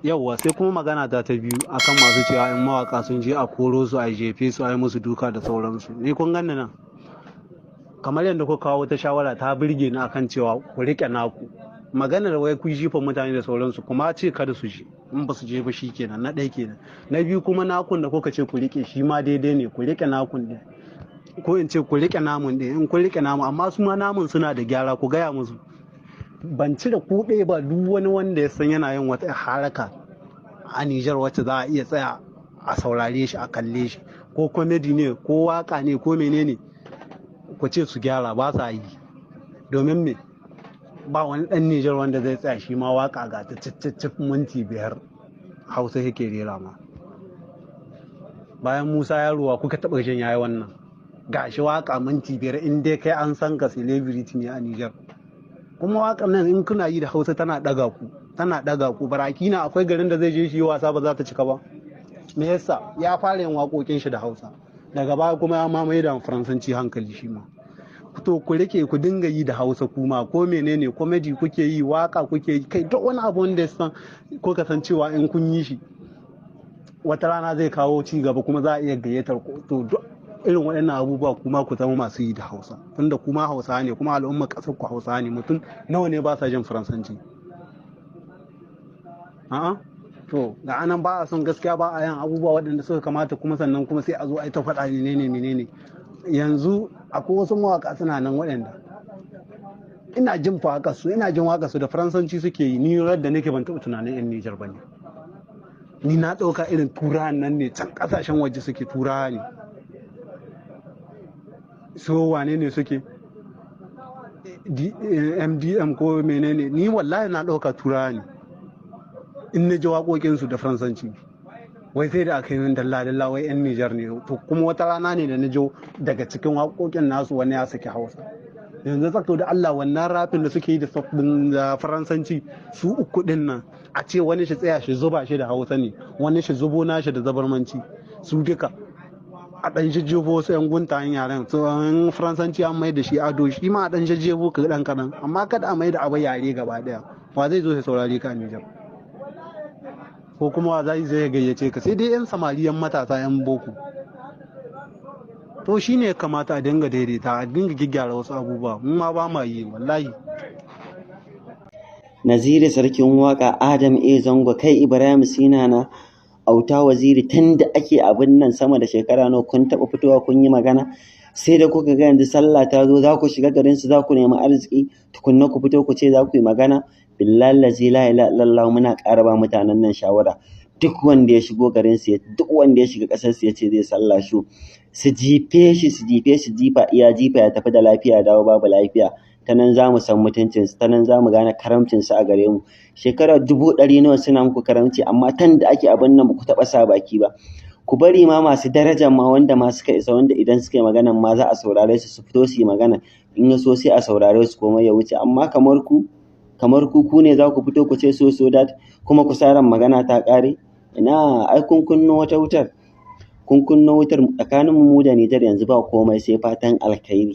Yauwa, sai kuma magana ta ta biyu akan masu cewa in mawaka sun je a koro su, a jefe su, a yi musu duka da sauransu. Ni kun ganni nan, kamar yadda kuka kawo wata shawara ta birge ni akan cewa ku riƙe naku. Maganar wai ku jifa mutane da sauransu, kuma ce kada su je, in ba su je ba kenan, na ɗaya kenan. Na biyu kuma, nakun da kuka ce ku riƙe shi ma daidai ne, ku riƙe nakun ɗin, ko in ce ku riƙe namun ɗin. In kun riƙe namun, amma su ma namun suna da gyara, ku gaya musu. Ban cire ku ɗaya ba, duk wani wanda ya san yana yin wata haraka a Nijar wacce za a iya tsaya a saurare shi, a kalle shi, ko comedy ne, ko waka ne, ko menene, ku ce su gyara. Ba sa yi. Domin me? Ba wani ɗan Nijar wanda zai tsaya shi ma waka ga ta cicicif minti 5 Hausa yake rera ma. Bayan Musa Yaruwa kuka taɓa jin yayi wannan? Gashi waka minti 5, in dai kai an san ka celebrity ne a Nijar. Kuma waƙar nan in kuna yi da Hausa tana ɗaga ku, tana ɗaga ku. Barakina akwai garin da zai je shi wasa ba za ta cika ba? Me yasa? Ya fara yin waƙoƙin shi da Hausa, daga baya kuma ya mamaye da Faransanci hankali shi ma. To ku rike, ku dinga yi da Hausa kuma, ko menene, comedy kuke yi, waka kuke yi, kai duk wani abu wanda ya san ko ka san cewa in kun yi shi wata rana zai kawo ci gaba, kuma za a iya gayyatar ku. To duk irin waɗannan abubuwa kuma ku zama masu yi da Hausa, tunda kuma Hausa ne, kuma al'ummar ƙasar ku Hausa ne. Mutum nawa ne ba sa jin Faransanci? A'a, to ga anan ba a son gaskiya, ba a yin abubuwa waɗanda suka kamata, kuma sannan kuma sai a zo a yi ta faɗa menene menene. Yanzu akwai wasu mawaƙa suna nan waɗanda ina jin waƙar su, ina jin waƙar su da Faransanci suke yi. Ni da nake ban taɓa tunanin 'yan Nijar ba ne. Ni na ɗauka irin Turawan nan ne, can ƙasashen waje suke, Turawa ne, so wane ne suke MDM ko menene. Ni wallahi na ɗauka Turawa ne in na ji waƙoƙinsu da Faransanci. Wai sai da aka yi min dalla dalla wai 'yan Nijar ne. To kuma wata rana ne da na ji daga cikin waƙoƙin nasu wani ya saki Hausa. Yanzu tsakto da Allah, wannan rap ɗin da suke yi da Faransanci su uku din nan, a ce wani shi tsaya shi zuba shi da Hausa ne, wani shi zubo nashi da Zabarmanci, su duka a ɗan jejjefo wasu 'yan guntayen yaren. So in Faransanci an mai da shi ado, shi ma a ɗan jejjefo kaɗan kaɗan, amma kada a mai da abu yare gaba ɗaya. Wa zai zo ya saurare ka a Nijar? Ko kuma wa zai zai gayyace ka? Sai dai 'yan samariyan matasa 'yan boko. To shine ya kamata a dinga daidaita, a dinga gyaggyara wasu abubuwa. Mu ma ba ma yi wallahi. Naziri Sarkin Waƙa, Adam A Zango, kai Ibrahim Sinana, Auta Waziri, tun da ake abin nan sama da shekara nawa, kun taɓa fitowa kun yi magana? Sai da kuka ga yanzu sallah ta zo, za ku shiga garin su, za ku nemi arziki, tukunna ku fito ku ce za ku yi magana. Billahi lazi la ilaha illallah, muna ƙara ba mutanen nan shawara: duk wanda ya shigo garin su, duk wanda ya shiga ƙasar su ya ce zai sallah shu, su jife shi, su jife shi jifa iya jifa, ya tafi da lafiya, ya dawo babu lafiya. Ta nan za mu san mutuncin su, ta nan za mu gane karamcin su a gare mu. Shekara 100,000 nawa suna muku karamci, amma tan da ake abin nan ba ku taɓa sa baki ba. Ku bari ma masu daraja ma, wanda ma suka isa, wanda idan suka yi maganan ma za a saurare su, su fito su yi magana. In ya so sai a saurare su, komai ya wuce. Amma kamar ku, ku ne za ku fito ku ce so so that, kuma ku sa ran magana ta ƙare? Ina, ai kun kunno wata wutar, kun kunno wutar tsakanin mu da Nijar. Yanzu ba komai sai fatan alkhairi.